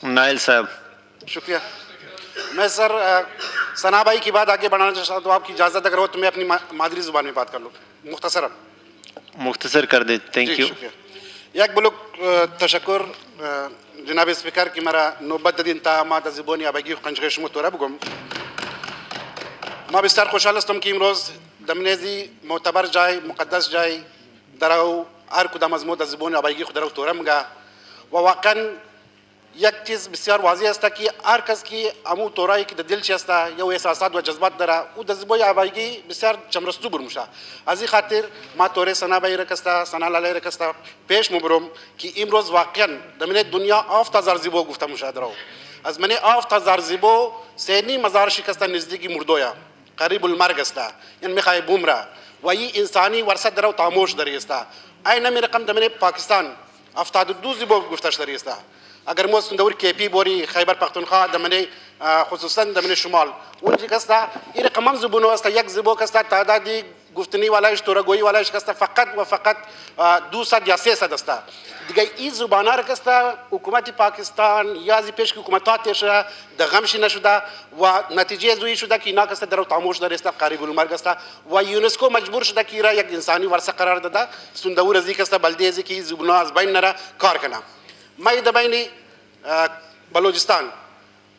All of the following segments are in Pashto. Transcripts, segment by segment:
Nile साहब। शुक्रिया। मैं सर सना भाई की बात आगे बढ़ाना चाहता हूँ, तो आपकी इजाज़त अगर हो तो मैं अपनी मादरी ज़ुबान में बात कर लूँ मुख्तसरन। मुख्तसर कर दे, thank ji you. शुक्रिया। یک بلوک تشکر جناب اسپیکر که مرا نوبت دادین تا ما در زبان آبگی و قنجغه شما توره بگم. ما بسیار خوشحال هستم که امروز دمنیزی معتبر جای، مقدس جای درو هر کدام از ما در زبان آبگی خود درو توره مگه و واقعا یک چیز بسیار واضح است که هر کس که امو تورایی که در دلش است یا احساسات و جذبات داره، او در زبان آبگی بسیار چمرستو برمشه. از این خاطر ما توره سنا بای رکستا، سنا لاله رکستا پیش مبرم که امروز واقعا در من دنیا 7000 زیبو گفته میشه درو. از من 7000 زیبو سینی مزار شکسته نزدیکی مردویا قریب المرگ است، یعنی میخوای بومرا و این انسانی ورثه درو تاموش داری است. این نمی رقم در من پاکستان 72 زیبو گفتش داری است. اگر مو سندور KP بوری، خیبر پختونخوا، دمنه خصوصا دمنه شمال اونجا کستا این رقم هم زبونو است. یک زبو کستا تعدادی گفتنی والایش، تورگویی والایش کستا فقط و فقط 200 یا 300 است. دیگه این زبانا را کستا حکومت پاکستان یا از پیش که حکومتات تیر شده د غمش نشده و نتیجه از وی شده که اینا کستا در تاموش در است، قریب المرگ است و یونسکو مجبور شده که ایرا یک انسانی ورثه قرار داده. سندور از کستا بلده از که زبونا از بین نره کار کنه. ما د بین بلوچستان،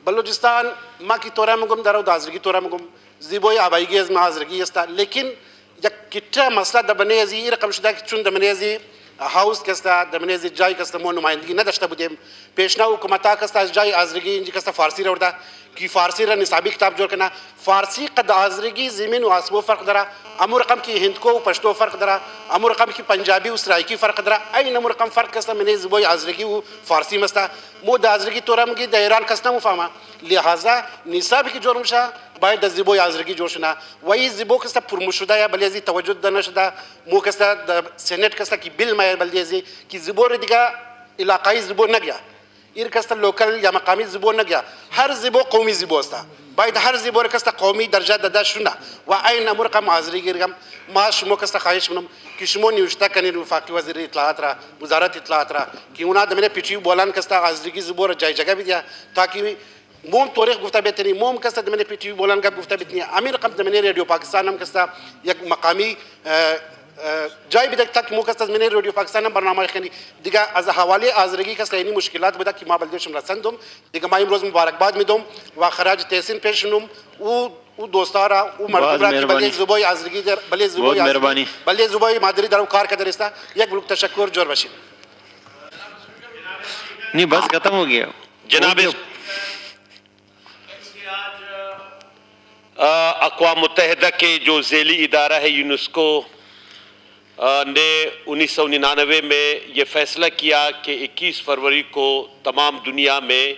بلوچستان ما کی تورا مگم درو دازرگی تورا مگم زیبوی آبایگی از ما آزرگی است، لیکن یک کتره مسئله د بنی ازی ای رقم شده که چون د بنی ازی house کستا د بنی ازی جای کستا مو نمایندگی نداشته بودیم، پیشنا حکومتا کستا از جای آزرگی اینجا کستا فارسی را ورده که فارسی را نصابی کتاب جور کنه. فارسی قد آزرگی زمین و آسمو فرق داره، امو رقم کی هندکو و پشتو فرق داره، امو رقم کی پنجابی و سرایکی فرق داره، این امو رقم فرق کستا منی زبوی آزرگی و فارسی مستا. مو د آزرگی تورم کی د ایران کس نمو، لہذا نصاب کی جور مشه باید د زیبوی آزرگی جور شنه و این زیبو کستا پرمشده یا بلی ازی توجه ده نشده. مو کستا د Senate کستا کی bill ما بلی ازی کی زیبو رو دیگه علاقائی زیبو نگیا، ایر کستا local یا مقامی زیبو نگیا، هر زیبو قومی زیبو است. باید هر زیبو رو کستا قومی درجه داده شونه و این امور رقم آزری گیرم. ما شما کستا خواهش منم که شما نوشته کنید وفاقی وزیر اطلاعات را، وزارت اطلاعات را که اونا دمنه پیچی بولان کستا آزرگی زیبو را جای جگه بدیا تاکه موم تاریخ گفته بتنی، موم کستا دمنه PTV بولان گپ گفته بتنی. امیر رقم دمنه رادیو پاکستان هم کستا یک مقامی جای بده تاکه مو کستا دمنه رادیو پاکستان هم برنامه خنی. دیگه از حواله آزرگی کستا اینی مشکلات بوده که ما بلدیشم رسندم. دیگه ما امروز مبارکباد میدم و خراج تحسین پیش او او دوستا او مردم را که بله زبای آزرگی در بله زبای مهربانی بله زبای مادری در کار کرده است. یک بلوک تشکر جور باشید. नहीं बस खत्म हो गया। जनाब अक़वाम मुत्तहिदा के जो ज़ैली इदारा है यूनेस्को ने 1999 में ये फ़ैसला किया कि 21 फरवरी को तमाम दुनिया में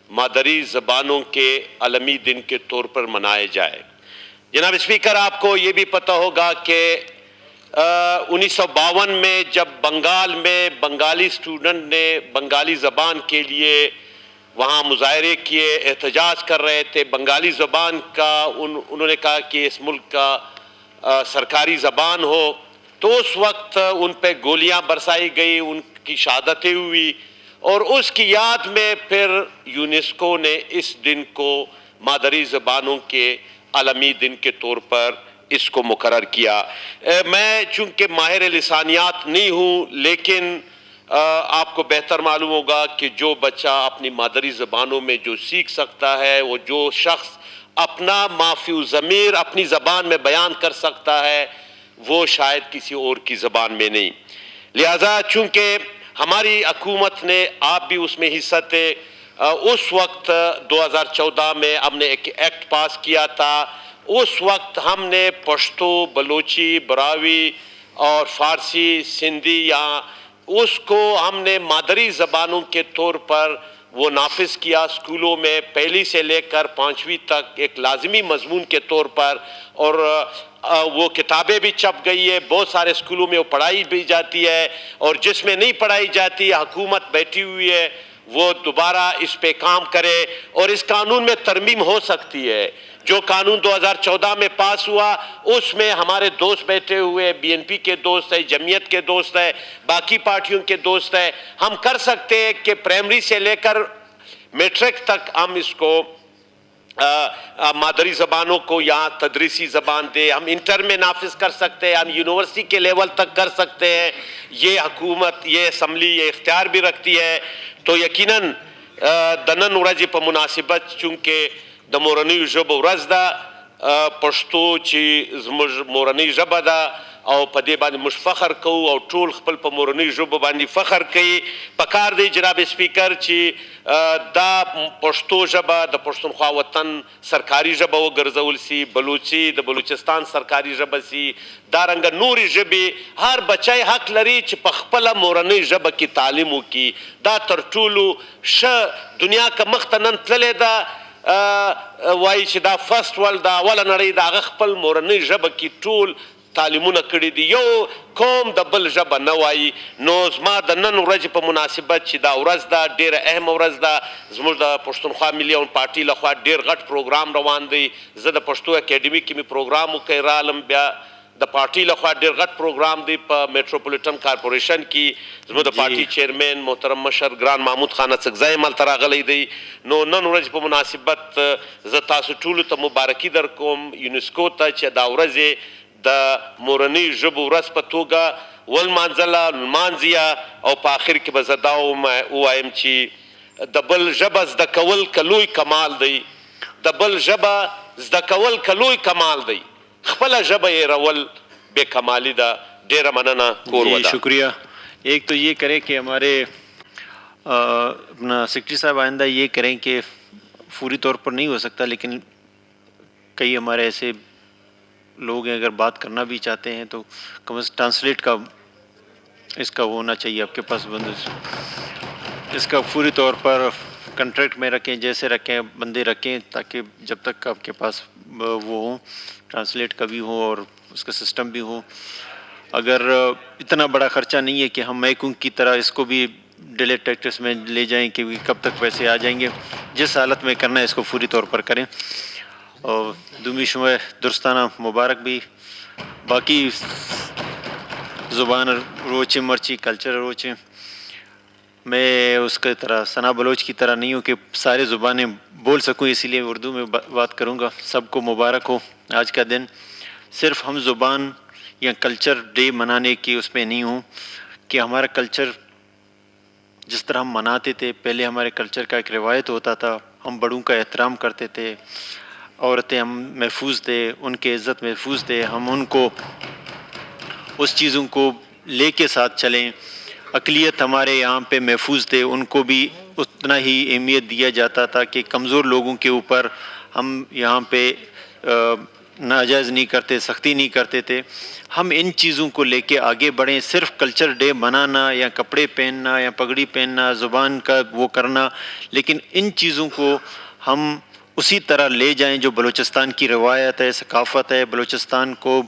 मादरी ज़बानों के आलमी दिन के तौर पर मनाया जाए। जनाब स्पीकर, आपको ये भी पता होगा कि 1952 में जब बंगाल में बंगाली स्टूडेंट ने बंगाली ज़बान के लिए वहाँ मुजाहरे किए, एहतजाज कर रहे थे बंगाली ज़बान का, उन्होंने कहा कि इस मुल्क का सरकारी ज़बान हो, तो उस वक्त उन पर गोलियाँ बरसाई गई, उनकी शहादतें हुई और उसकी याद में फिर यूनेस्को ने इस दिन को मादरी ज़बानों के आलमी दिन के तौर पर इसको मुकर्रर किया। मैं चूँकि माहिर लिसानियात नहीं हूँ, लेकिन आपको बेहतर मालूम होगा कि जो बच्चा अपनी मादरी ज़बानों में जो सीख सकता है, वो जो शख्स अपना माफ़ी ज़मीर अपनी ज़बान में बयान कर सकता है, वो शायद किसी और की ज़बान में नहीं। लिहाजा चूँकि हमारी हुकूमत ने, आप भी उसमें हिस्सा थे, उस वक्त 2014 में हमने एक एक्ट पास किया था। उस वक्त हमने पश्तो, बलोची, बरावी और फ़ारसी, सिंधी या उसको हमने मादरी ज़बानों के तौर पर वो नाफिज किया स्कूलों में, पहली से लेकर पाँचवीं तक एक लाजमी मजमून के तौर पर, और वो किताबें भी छप गई है, बहुत सारे स्कूलों में वो पढ़ाई भी जाती है और जिसमें नहीं पढ़ाई जाती, हुकूमत बैठी हुई है, वो दोबारा इस पे काम करे और इस कानून में तरमीम हो सकती है। जो कानून 2014 में पास हुआ, उसमें हमारे दोस्त बैठे हुए, बीएनपी के दोस्त है, जमीयत के दोस्त है, बाकी पार्टियों के दोस्त है, हम कर सकते हैं कि प्राइमरी से लेकर Matric तक हम इसको मादरी ज़बानों को यहाँ तदरीसी ज़बान दे, हम इंटर में नाफिज कर सकते हैं, हम यूनिवर्सिटी के लेवल तक कर सकते हैं। ये हुकूमत, ये असम्बली ये इख्तियार भी रखती है। तो यकीनन د نن ورځې په مناسبت، چونکه د مورنیو ژبو ورځ ده، پښتو چې زموږ مورنۍ ژبه ده او په دې باندې موږ فخر کوو او ټول خپل په مورنۍ ژبو باندې فخر کوي، پکار دی جناب سپیکر چې دا پښتو ژبه د پښتونخوا وطن سرکاري ژبه وګرځول سي، بلوچي د بلوچستان سرکاري ژبه سي، دا رنګه نورې ژبې. هر بچی حق لري چې په خپله مورنۍ ژبه کې تعلیم وکړي. دا تر ټولو ښه. دنیا که مخته نن تللې ده، وایي چې دا first world، دا اوله نړۍ، د هغه خپل مورنۍ ژبه کې ټول تعلیمونه کړي دي، یو قوم د بل ژبه نه وایي. نو زما د نن ورځې په مناسبت چې دا ورځ ده، ډېره اهمه ورځ ده، زموږ د پښتونخوا ملي عوامي پارټي لخوا ډېر غټ پروګرام روان دی. زه د پښتو اکیډمي کې مې پروګرام وکړ، رالم. بیا د پارټي لخوا ډېر غټ پروګرام دی په میټروپولیټن کارپوریشن کې. زموږ د پارټي چیرمن محترم مشر ګران محمود خان اڅکزی هم هلته راغلی دی. نو نن ورځ په مناسبت زه تاسو ټولو ته مبارکي درکوم، یونسکو ته چې دا ورځ یې د مورنۍ ژبو ورځ په توګه ولمانځله، لمانځي. او په آخر کې به زه دا ووایم چې د بل ژبه زده کول که لوی کمال دی، د بل ژبه زده کول که لوی کمال دی، خپله ژبه هېرول بې کمالي ده. ډېره مننه، کور جی ودان. शुक्रिया. एक तो ये करें कि हमारे अपना सेक्रेटरी साहब आइंदा ये करें कि फौरी तौर पर नहीं हो सकता, लेकिन कई हमारे ऐसे लोग हैं, अगर बात करना भी चाहते हैं तो कम से ट्रांसलेट का इसका होना चाहिए आपके पास बंदोबस्त। इसका पूरी तौर पर कंट्रैक्ट में रखें, जैसे रखें, बंदे रखें, ताकि जब तक आपके पास वो हो, ट्रांसलेट का भी हो और उसका सिस्टम भी हो। अगर इतना बड़ा ख़र्चा नहीं है कि हम मैकुंग की तरह इसको भी डिले टैक्टिक्स में ले जाएं कि कब तक पैसे आ जाएंगे। जिस हालत में करना है, इसको पूरी तौर पर करें। और दुमी शुमा दुरुस्ताना मुबारक भी। बाकी ज़ुबान रोचे मर्ची, कल्चर रोचे, मैं उसके तरह सना बलोच की तरह नहीं हूँ कि सारे ज़ुबानें बोल सकूँ, इसीलिए उर्दू में बात करूँगा। सबको मुबारक हो। आज का दिन सिर्फ हम ज़ुबान या कल्चर डे मनाने की उसमें नहीं हूँ कि हमारा कल्चर जिस तरह हम मनाते थे पहले, हमारे कल्चर का एक रिवायत होता था, हम बड़ों का एहतराम करते थे, औरतें हम महफूज थे, उनके इज़्ज़त महफूज थे, हम उनको उस चीज़ों को लेके साथ चलें। अकलियत हमारे यहाँ पे महफूज थे, उनको भी उतना ही अहमियत दिया जाता था कि कमज़ोर लोगों के ऊपर हम यहाँ पे नाजायज़ नहीं करते, सख्ती नहीं करते थे। हम इन चीज़ों को लेके आगे बढ़ें। सिर्फ कल्चर डे मनाना या कपड़े पहनना या पगड़ी पहनना, ज़ुबान का वो करना, लेकिन इन चीज़ों को हम उसी तरह ले जाएं जो बलूचिस्तान की रवायत है, सकाफ़त है। बलूचिस्तान को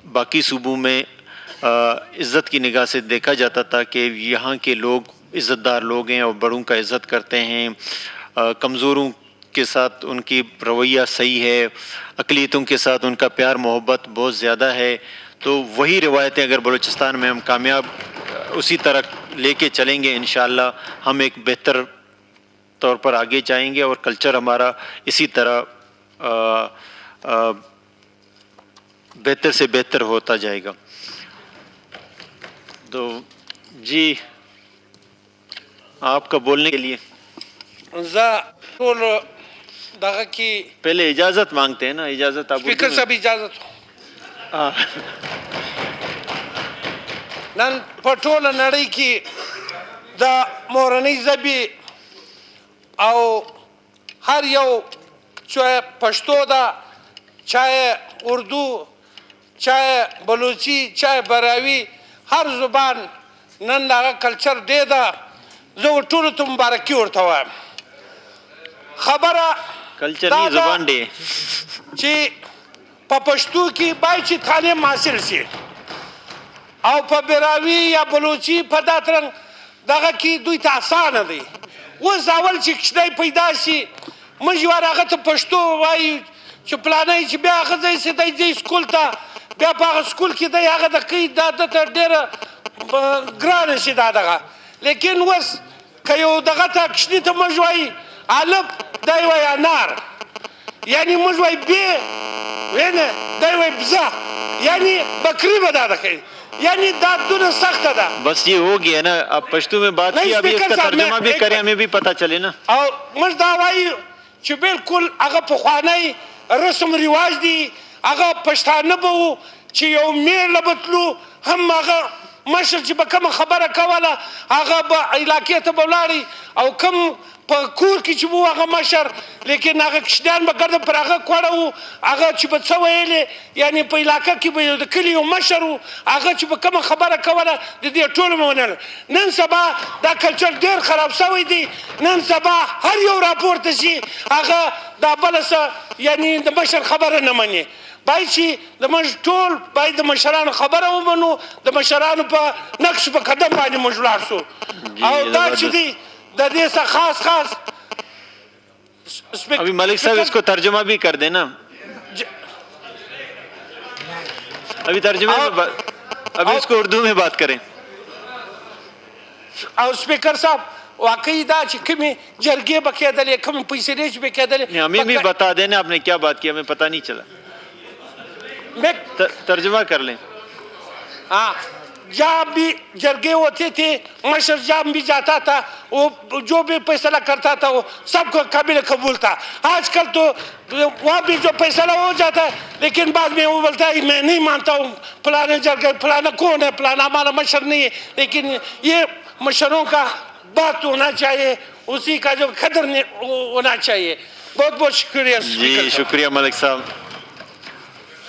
बाकी सूबों में इज़्ज़त की निगाह से देखा जाता था कि यहाँ के लोग इज़्ज़तदार लोग हैं और बड़ों का इज़्ज़त करते हैं, कमज़ोरों के साथ उनकी रवैया सही है, अकलीतों के साथ उनका प्यार मोहब्बत बहुत ज़्यादा है। तो वही रिवायतें अगर बलूचिस्तान में हम कामयाब उसी तरह लेके चलेंगे, इन हम एक बेहतर तौर पर आगे जाएंगे और कल्चर हमारा इसी तरह बेहतर से बेहतर होता जाएगा। तो जी, आपका बोलने के लिए। زه ټول دغه کې पहले इजाज़त मांगते हैं ना, इजाज़त आप سپیکر उर्दू में- صاحب، اجازه. हाँ। نن په ټوله نړۍ کې د مورنۍ ژبې او هر یو، چې پښتو ده، چاهې اردو، چاهې بلوچي، چاهې براوي، هر زبان نن دغه کلچر ډے ده. زه ټولو ته مبارکي ورته وایم. خبره कल्चर دا नहीं، ده ज़ुबान डे। چې په پښتو کې باید چې تعلیم حاصل شي او په براوي یا بلوچي په دا ترنګ دغه کې دوی ته اسانه دی. اوس اول چې کوچنی پیدا شي، موږ یو هغه ته پښتو وایو چې پلانی، چې بیا هغه ځای سي دی ځي سکول ته، بیا په هغه سکول کې دی هغه د کوي، دا ده ته ډېره ګرانه شي دا دغه. لیکن اوس که یو دغه ته کوچني ته موږ وایي الف، دی وایي انار، یعنی موږ وایي بې وینه، دی وایي بزه، یعنی بکری به دا ده کوي، یعنی دا دونه سخته ده. بس یہ ہو گیا نا، اب پشتو میں بات نہیں، کی، ابھی اس اسپیکر کا صاحب، ترجمہ میں بھی ایک کریں، منٹ۔ ہمیں بھی پتہ چلے نا۔ او موږ دا وایو چې بالکل هغه پخوانی رسم رواج دی، هغه پښتانه به وو چې یو میر له به تلو، هم هغه مشر چې به کومه خبره کوله هغه به علاقې ته به ولاړی، او کوم په کور کې چې وو هغه مشر، لیکن هغه کوچنیان به ګرده پر هغه کوړه وو، هغه چې به څه ویلې، یعنی په علاقه کې به یو د کلي یو مشر وو، هغه چې به کومه خبره کوله د دې ټولو به منله. نن سبا دا کلچر ډېر خراب شوی دی. نن سبا هر یو راپورته شي هغه دا بله څه، یعنی د مشر خبره نه مني. باید چې د موږ ټول باید د مشرانو خبره ومنو، د مشرانو په نقش په قدم باندې موږ ولاړ شو. او دا چې دی د دې څخه خاص خاص ابھی ملک صاحب اس کو ترجمہ بھی کر دینا، ابھی ترجمہ میں ابھی اس کو اردو میں بات کریں۔ او سپیکر صاحب، واقعي دا چې کومې جرګې به کېدلې، کومې فیصلې چې به کېدلې، ہمیں بھی بتا دینا آپ نے کیا بات کی، ہمیں پتہ نہیں چلا، ترجمہ کر لیں۔ ہاں، جہاں بھی جرگے ہوتے تھے مشر جہاں بھی جاتا تھا، وہ جو بھی فیصلہ کرتا تھا وہ سب کو قابل قبول تھا۔ آج کل تو وہاں بھی جو فیصلہ ہو جاتا ہے، لیکن بعد میں وہ بولتا ہے میں نہیں مانتا ہوں، فلانے جرگے فلانا کون ہے، فلانا ہمارا مشر نہیں ہے۔ لیکن یہ مشروں کا بات ہونا چاہیے، اسی کا جو قدر ہونا چاہیے۔ بہت بہت شکریہ۔ جی شکریہ ملک صاحب۔